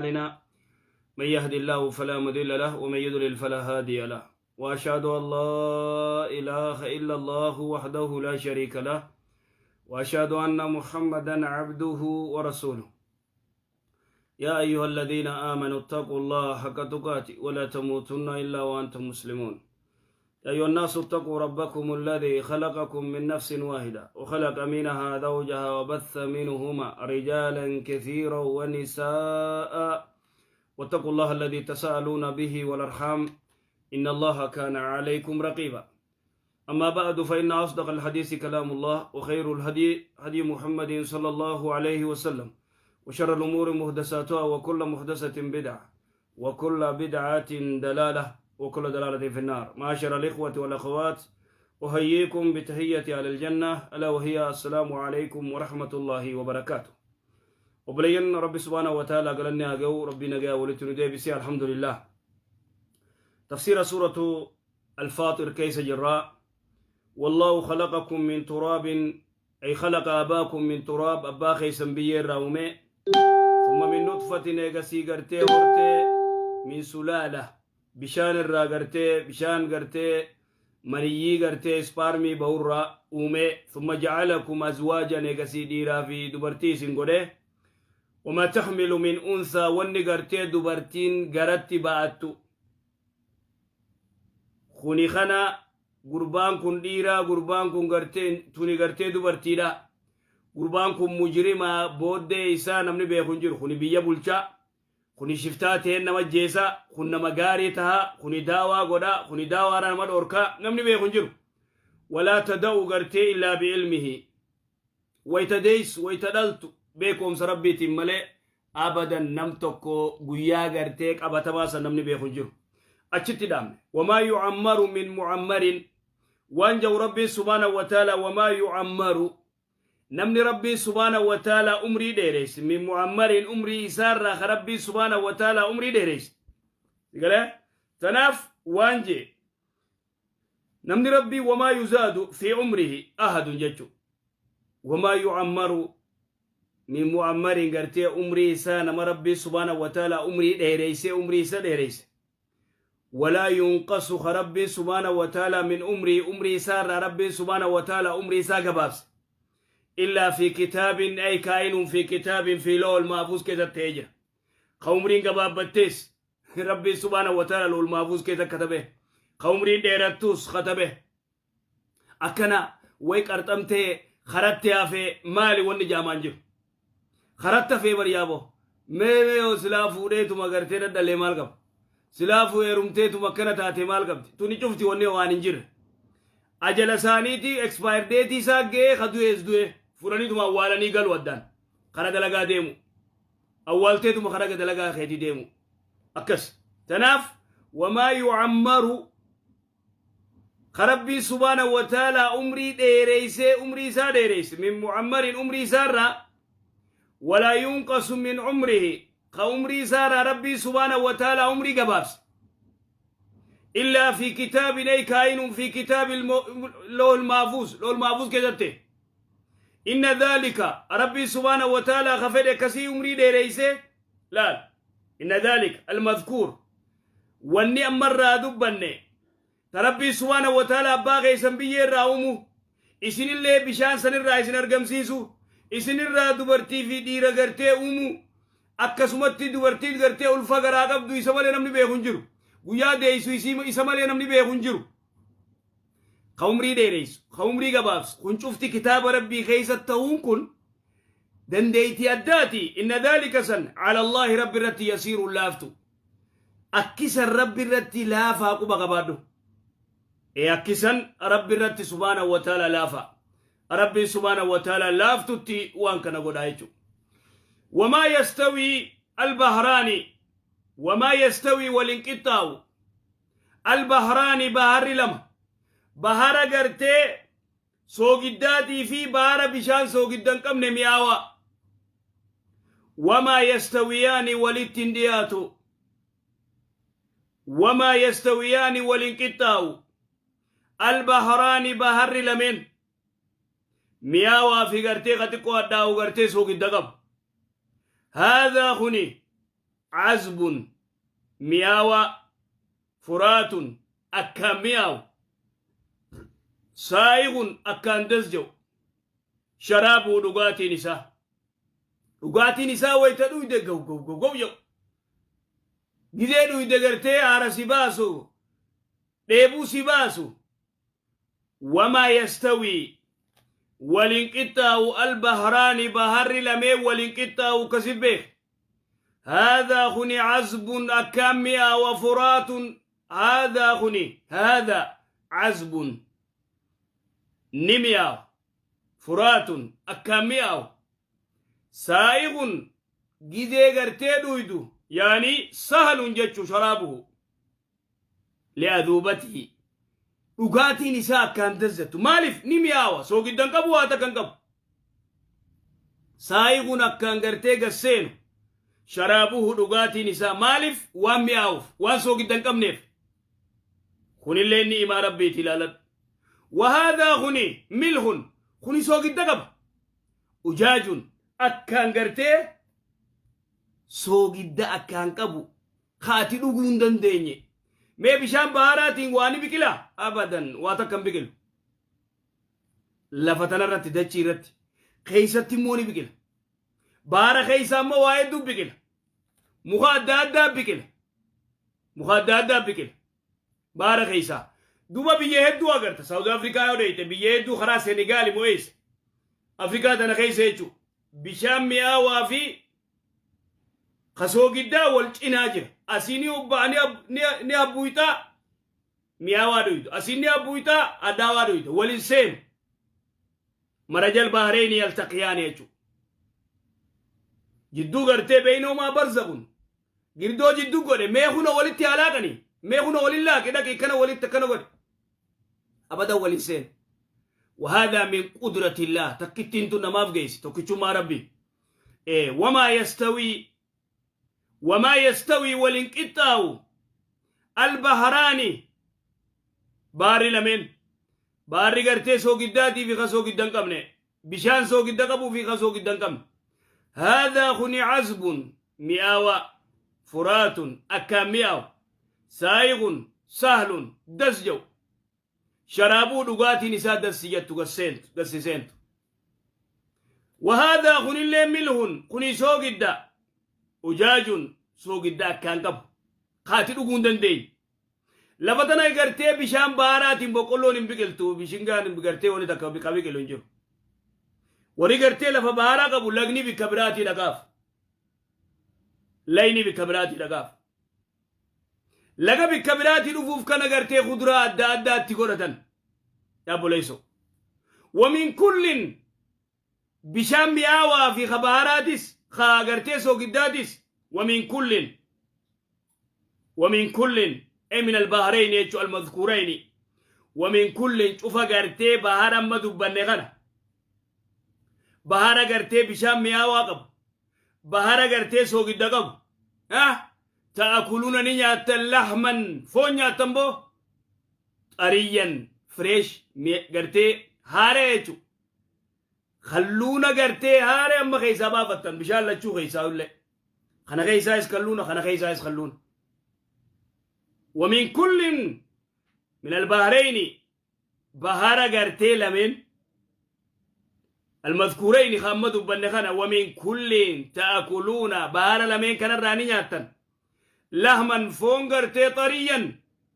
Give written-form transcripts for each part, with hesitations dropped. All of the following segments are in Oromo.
أعمالنا، من يهد الله فلا مضل له ومن يضلل فلا هادي له، وأشهد أن لا إله إلا الله وحده لا شريك له، وأشهد أن محمدا عبده ورسوله. يا أيها الذين آمنوا اتقوا الله حق تقاته ولا تموتن إلا وأنتم مسلمون. يا أيها الناس اتقوا ربكم الذي خلقكم من نفس واحدة وخلق منها زوجها وبث منهما رجالا كثيرا ونساء، واتقوا الله الذي تساءلون به والأرحام إن الله كان عليكم رقيبا. أما بعد، فإن أصدق الحديث كلام الله، وخير الهدي هدي محمد صلى الله عليه وسلم، وشر الأمور محدثاتها، وكل محدثة بدعة، وكل بدعة دلالة، وكل دلالة في النار. معاشر الإخوة والأخوات، أحييكم بتحية أهل الجنة، ألا وهي السلام عليكم ورحمة الله وبركاته. Obboleeyyan، Rabbi سبحانه وتعالى galanni haa ga'u. Rabbi nagaa walitti nu deebisee، الحمد لله. تفسير سورة الفاطر keessa jirra. والله خلقكم من تراب، أي خلق آباكم من تراب، abbaa keessan biyyeerraa uume، ثم من نطفة، eegasii gartee hortee، من سلالة، bishaan irraa gartee bishaan gartee maniyyii gartee spermii bahurraa uume، ثم جعلكم أزواجا، eegasii dhiiraa fi dubartii isin godhe. وما تحمل من أنثى، wanni gartee dubartiin garatti ba'attu kuni kana gurbaan kun dhiiraa, gurbaan kun gartee tuni gartee dubartiidha, gurbaan kun mujrimaa, booddee isaa namni beeku hin jiru. Kuni biyya bulchaa, kuni shiftaa ta'een nama jeesaa, kun nama gaarii tahaa, kuni daawaa godhaa, kuni daawaadha nama dhorkaa, namni beeku hin jiru. ولا تضع gartee إلا بعلمه. Wayta deessu, wayta dhaltu beekumsa Rabbiitiin malee abadan nam tokko guyyaa gartee qabatamaa san namni beeku hin jiru. Achitti dhaabne. وما يعمر من معمر waan jau Rabbiin سبحانه وتعالى. وما يعمر، namni Rabbiin سبحانه وتعالى umrii dheereyse، من معمر، umrii isaarraa ka Rabbiin سبحانه وتعالى umrii dheereyse galee. Tanaaf waan jee namni Rabbii وما يزاد في عمره أحد jechu. وما يعمر من معمر، gartee umrii isaa nama Rabbii سبحانه وتعالى umrii dheereyse, umrii isa dheereyse، ولا ينقص، Rabbii سبحانه وتعالى من عمره، umrii isaarraa Rabbii سبحانه وتعالى umrii isaa gabaabse، إلا في كتاب، أي كائن في كتاب في لوح المحفوظ keessatti ta'ee jira. Ka umriin gabaabbattees Rabbii سبحانه وتعالى لوح المحفوظ keessa katabe, ka umriin dheerattus katabe. Akkana way qarxamtee karatti hafee maali wanni jaamaan jiru? Karatti hafee baryaabo mee yoo silaa fuudheetuma gartee dadhalee maal qaba? Silaa heerumteetuma akkana taate maal qabdi? Tuni cufti wanni waan hin jirre. Ajala isaaniiti, expire date isaa ga'ee, ka du'ees du'e, fudhaniituma awwaalanii galu. Addaan kara dalagaa deemu, awwaalteetuma kara dalagaa keetii deemu akkas. Tanaaf وما يعمر، ka Rabbii سبحانه وتعالى umrii dheereysee, umrii isaa dheereyse، من معمر، umrii isaarraa، ولا ينقص من عمره، ka umrii isaarraa Rabbii سبحانه وتعالى umrii gabaabse، إلا في كتاب، أي كائن في كتاب اللوح المحفوظ، لوح المحفوظ keessatti. إن ذلك، ربي سبحانه وتعالى ka fedhe akkasii umrii dheereyse laal. إن ذلك المذكور، wanni ammarraa dubbanne ta Rabbii سبحانه وتعالى abbaa keessan biyyeerraa uumu, isinillee bishaan sanirraa isin argamsiisu, isinirraa dubartii fi dhiira gartee uumu, akkasumatti dubartiin gartee ulfa garaa qabdu isa malee namni beeku hin jiru, guyyaa deeysu isa malee namni beeku hin jiru, ka umrii dheereysu, ka umrii gabaabsu kun cufti kitaaba Rabbii keessa ta'uun kun dandeeytii addaati. إن ذلك san على الله، Rabbi irratti، يسير، laaftu. Akkisan Rabbi irratti laafaa, quba qabaadhu. Ee, akkisan Rabbi irratti سبحانه وتعالى laafaa. Rabbiin سبحانه وتعالى laaftutti waan kana godhaa jechuudha. وما يستوي البحران، وما يستوي waliin qixxaawu، البحران، baharri lama, bahara gartee soogiddaatii fi bahara bishaan soogidda hin qabne mi'aawaa. وما يستويان، walitti hin dhiyaatu. وما يستويان، waliin qixxaawu، البحران، baharri lameen, mi'aawaa fi gartee ka xiqqoo hadhaa'u gartee soogidda qabu. هذا kuni Azbun mi'aawaa, furaatun akkaan mi'aawu, saa'igun akkaan das jedhu, sharaabuu dhugaatiin isaa. Dhugaatiin isaa wayta dhuyde gaw gaw gaw gaw jedhu. Gizee dhuyde gartee aara si baasu, dheebuu si baasu. Wamaa yastawii walin qixxaawu albahraani baharri lameen walin qixxaawu kasi beek. Haadhaa kuni azbun akkaan mi'aawa furaatun haadhaa kuni haadhaa azbun ni mi'aawa furaatun akkaan mi'aawu saa'iqun gizee gartee dhuydu yaanii sahalun jechu sharaabuhu li'aduubatihi dhugaatiin isaa akkaan dazzattu maaliif ni mi'aawa soogiddan qabu waa takka hin qabu saayiquun akkaan gartee gasseenu sharaabuhu dhugaatiin isaa maaliif waan mi'aawuuf waan soogidda hin qabneef kunillee ni'imaa rabbiiti ilaaladhu wahaadaa kuni milhun kuni soogidda qaba ujaajun akkaan gartee soogidda akkaan qabu ka ati dhuguu hin dandeenye. Mee bishaan baharaatiin waa ni biqilaa? Abadan waa takka hin biqilu. Lafa tanarratti dachii irratti keessatti immoo ni biqila. Bahara keessa ammoo waa hedduu biqila. Muka adda addaa biqila. Muka adda addaa biqila. Bahara keessaa. Duuba biyya hedduu agarta. Saawud Afrikaa yoo dheeyte biyya hedduu karaa Senegaali moo eessa? Afrikaa tana keessa jechuudha. Bishaan mi'aawaa fi ka soogiddaa wal cinaa jira. Asii ni ubbaa ni abbuuyxaa mi'aawaa dhuydu. Asii ni abbuuyxaa adaawaa dhuyda. Wal hin seenu. Marajal bahareyni yaltaqiyaani jechuudha. Jidduu gartee beeynomaa barzakun. Girdoo jidduu godhe mee kuna walitti haa laaqanii. Mee kuna walin laaqi dhaqi kana walitti akkana godhe. Abadan wal hin seenu. وهذا من قدرة الله تكتين tun namaaf geessi tokkichummaa rabbii. Wamaa yastawii wamaa yastawii walin qixxaawu albaharaani baarri lameen baarri gartee soogiddaatii fi ka soogidda hin qabne bishaan soogidda qabuu fi ka soogidda hin qabne haadhaa kuni azbun mi'aawaa furaatun akkaan mi'aawu saayiqun sahlun das jedhu Sharaabuu dhugaatiin isaa dassi jettu gassi seentu. Wahaadaa kunillee milhun kuni soogidda ujaajun soogidda akkaan qabu kaati dhuguu hin dandeenye. Lafa tana gartee bishaan baharaatiin boqqolloon hin biqiltu bishingaan gartee wani takka ka biqilu hin jiru. Warri gartee lafa baharaa qabu lagni bikka biraatii dhaqaaf. Layni bikka biraatii dhaqaaf. Laga bikka biraatii dhufuuf kana gartee kuduraa adda addaatti godhatan. Yaabboleessoo. Wamin kullin bishaan mi'aawaa fi ka baharaatis ka gartee soogiddaatis wamin kullin wamin kullin ay min albaharayni jechuu almadhkuurayni wamin kullin cufa gartee bahara amma dubbanne kana bahara gartee bishaan mi'aawaa qabu bahara gartee soogidda qabu ah ta'akuluuna ni nyaattan lahman foon nyaattan boo xariyyan fresh gartee haaree jechuudha. Kalluuna gartee haaree amma keessaa baafattan bishaan lachuu keessaa illee. Kana keessaayis kalluuna kana keessaayis kalluuna. Wamin kullin min albahrayni bahara gartee lameen almadkuurayni kan amma dubbanne kana wamin kulliin ta'akuluuna bahara lameen kanarraa ni nyaattan lahman foon gartee xariyyan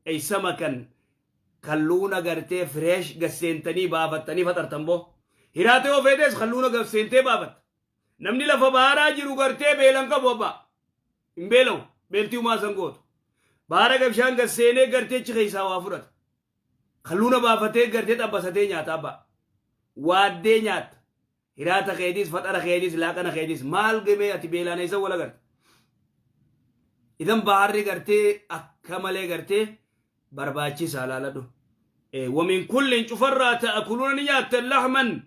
ay samakan kalluuna gartee fireesh gasseentanii baafattanii faxartan boo hiraatee yoo feetes kalluuna gasseentee baafatta namni lafa baharaa jiru gartee beelan qabu abbaa hin beela'u beeltii umaa san gootu bahara gabshaan gasseenee gartee achi keessaa waa fudhata Kalluuna baafatee gartee xabbasatee nyaata abbaa. Waaddee nyaatta. Hiraata keetis, faxara keetis, laaqana keetis maal gemee ati beelaan eessa wal agarta? Idan baharri gartee akka malee gartee barbaachisaa laaladhu. Wamin kullin cufarraa ta'akuluuna ni nyaattan lahman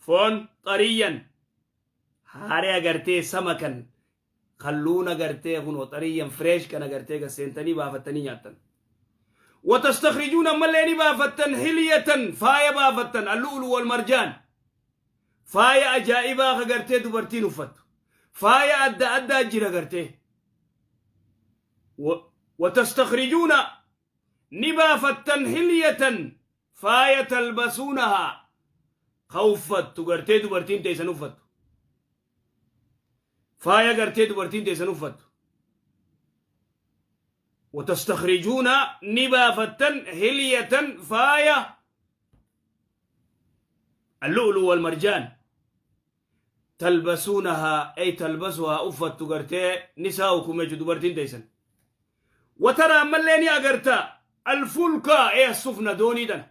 foon xariyyan haaree agartee samakan kalluuna gartee kunoo xariyyan fresh kana gartee gasseentanii baafattanii nyaattan. Watastakrijuun ammallee ni baafattan hilyatan faaya baafattan allu'ulu wal marjaan faaya ajaa'ibaa ka gartee dubartiin uffattu faaya adda addaa jira gartee Watastakhrijuuna, ni baafattan, hilyatan, faaya, talbasuunahaa, ka uffattu gartee dubartiin teessan uffattu, faaya gartee dubartiin teessan uffattu. Watastakhrijuuna, ni baafattan, hilyatan, faaya, اللؤلؤ والمرجان، تلبسونها أي تلبسها، uffattu gartee نساؤكم jechu dubartiin teessan. وترى ammallee ni agarta، الفلك أي السفن، doonii tana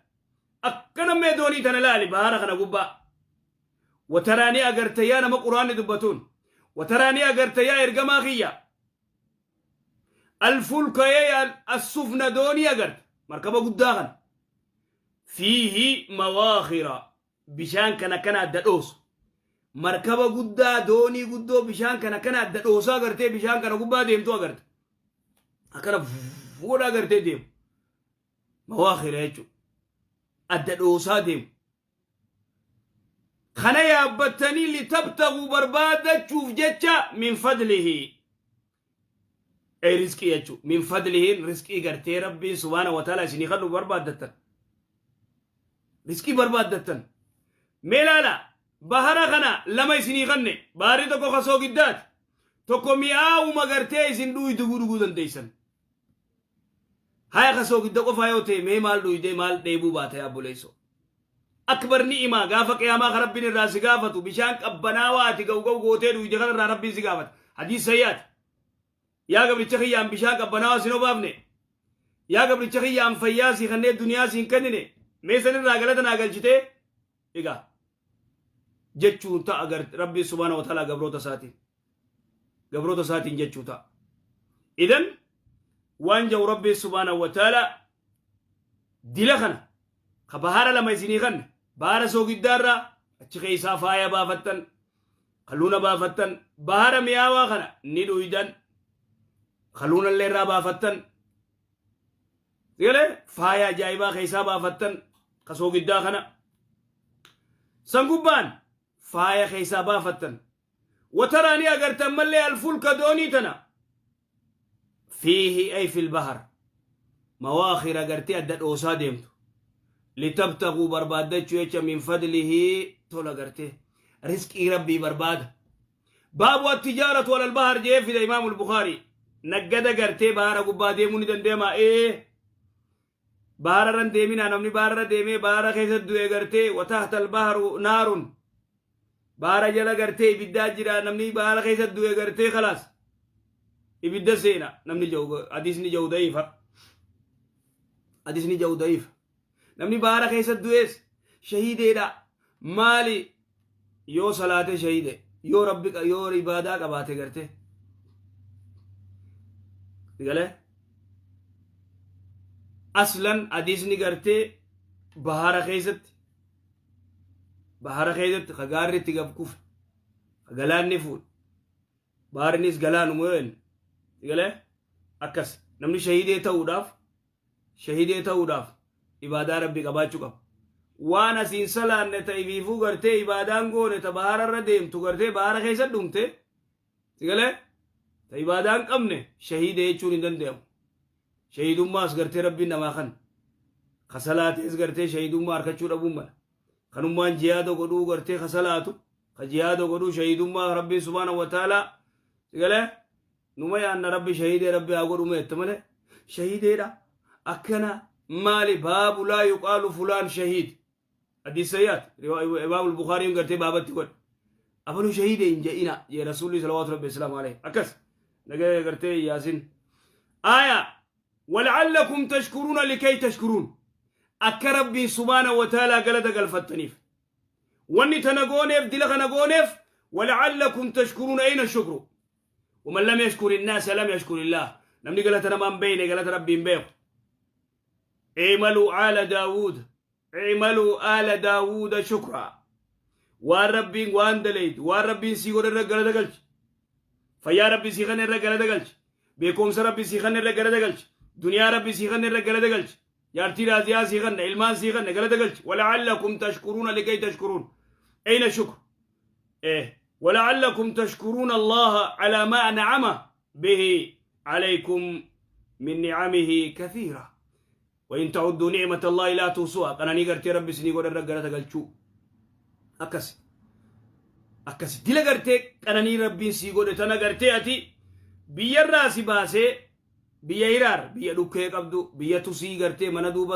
akkana mee doonii tana laali bahara kana gubbaa. وترى ni agarta yaa nama quraanni dubbatuun, وترى ni agarta yaa ergamaa kiyya، الفلك أي السفن, doonii agarta, markaba guddaa kana, فيه مواخر, bishaan kana kana adda dhoosu, markaba guddaa, doonii guddoo bishaan kana kana adda dhoosaa gartee bishaan kana gubbaa deemtu agarta, akkana fuudhaa gartee deemu. مواخر jechuudha, adda dhoosaa deemu kana yaabbattanii, لتبتغوا, barbaadachuuf jecha, من فضله, ay rizqii jechuudha, من فضله, rizqii gartee rabbiin سبحانه وتعالى isinii kennu barbaaddattan, rizqii barbaaddattan. Mee laala, bahara kana lama isinii kanne. Baharri tokko kasoo giddaati, tokko mi'aawuma gartee isin dhuydu dhuguu dandeeysan. Haya, kasoo gidda qofaa yoo ta'e mee maal dhuydee maal dheebuu baata? Yaa obboleesso, akbar ni'imaa gaafa qiyaamaa ka rabbiin irraa si gaafatu bishaan qabbanaawaa ati ga'u ga'u gootee dhuyde kana irraa rabbiin si gaafata. Hadiis sayyaati. Yaa gabricha kiyyaan bishaan qabbanaawaa sin obaafne, yaa gabricha kiyyaan fayyaa si kannee duniyaa siin kennine, mee san irraa galata naa galchitee egaa jechuun ta'a rabbiin سبحانه وتعالى gabroota isaatiin jechuu ta'a. Idan waan jau rabbiin سبحانه وتعالى dila kana ka bahara lama isinii kanne, bahara soogiddaarraa achi keessaa faaya baafattan, kalluuna baafattan, bahara mi'aawaa kana ni dhuydan, kalluunallee irraa baafattan, galee faaya ajaa'ibaa keessaa baafattan, ka soogiddaa kana san gubbaan faaya keessaa baafattan. وترى ni agartan mallee، الفلك, doonii tana, فيه أي في البحر مواخر, agartee adda dhoosaa deemtu, لتبتغوا, barbaaddachuu jecha, من فضله, tola gartee rizqii rabbii barbaada. باب التجارة على البحر jee fida imaamu البخاري. Naggada gartee bahara gubbaa deemuu ni dandeema. Ee, bahararran deeminaa, namni bahararra deemee bahara keessa du'e gartee وتحت البحر نار, bahara jala gartee ibiddaa jira, namni bahara keessa du'e gartee خلاص ibidda seena namni jau. Hadiisni jau da'iifa, hadiisni jau da'iifa. Namni bahara keessa du'es shahiideedha. Maali? Yoo salaate shahiide, yoo rabbi yoo ibaadaa qabaate gartee galee. Aslan hadiisni gartee bahara keessatti ka gaarri itti gab kufe, ka galaanni fuudhe, baharnis galaanuma yoo jenne galee akkas. Namni shahiidee ta'uudhaaf ibaadaa rabbi qabaachuu qaba. Waan asiin salaanne ta ifiifuu gartee ibaadaan goone, ta bahararra deemtu gartee bahara keessa dhumte galee, ta ibaadaan qabne shahiidee jechuun hin danda'amu. Shahiidummaas gartee rabbiin namaa kan ka salaatees gartee shahiidummaa harkachuu dhabuun mala. Kanummaan jihaada godhuu gartee ka salaatu ka jihaada godhuu shahiidummaa rabbiin سبحانه وتعالى galee numa yaanna. Rabbi shahiidee rabbi haa godhu meette malee shahiideedha akkana maali? باب لا يقال فلان شهيد, hadiis sayyaat imaam Bukhaariin gartee baabatti godhe. Abalu shahiide hin je'ina jee rasuulli صلوات ربي وسلامه عليه. Akkas nagaya gartee yaasin aya ولعلكم تشكرون, لكي تشكرون, akka rabbiin سبحانه وتعالى galata galfattaniif wanni tana gooneef, dila kana gooneef. ولعلكم تشكرون, أين الشكر؟ ومن لم يشكر الناس لم يشكر الله. Namni galata namaan beeyne galata rabbiin beeku. اعملوا آل داود, اعملوا آل داود شكرا. Waan rabbiin waan daleeytu, waan rabbiin sii godhe irra galata galchi. Fayyaa rabbi sii kanne irra galata galchi. Beekumsa rabbi sii kanne irra galata galchi. Duniyaa rabbi sii kanne irra galata galchi. Jaartii raaziyaa sii kanne, ilmaan sii kanne galata galchi. ولعلكم تشكرون, لكي تشكرون, أين الشكر؟ إيه، ولعلكم تشكرون الله على ما أنعم به عليكم. من نعمه كثيرة وإن تعدوا نعمة الله لا تحصوها. Qananii gartee Rabbi isinii godhan irra galata galchuu. Akkasi akkasi dila gartee qananii Rabbiin sii godhe tana gartee ati biyyarraa si baasee, biyya hiraar, biyya dhukkee qabdu, biyya tusii gartee mana duuba.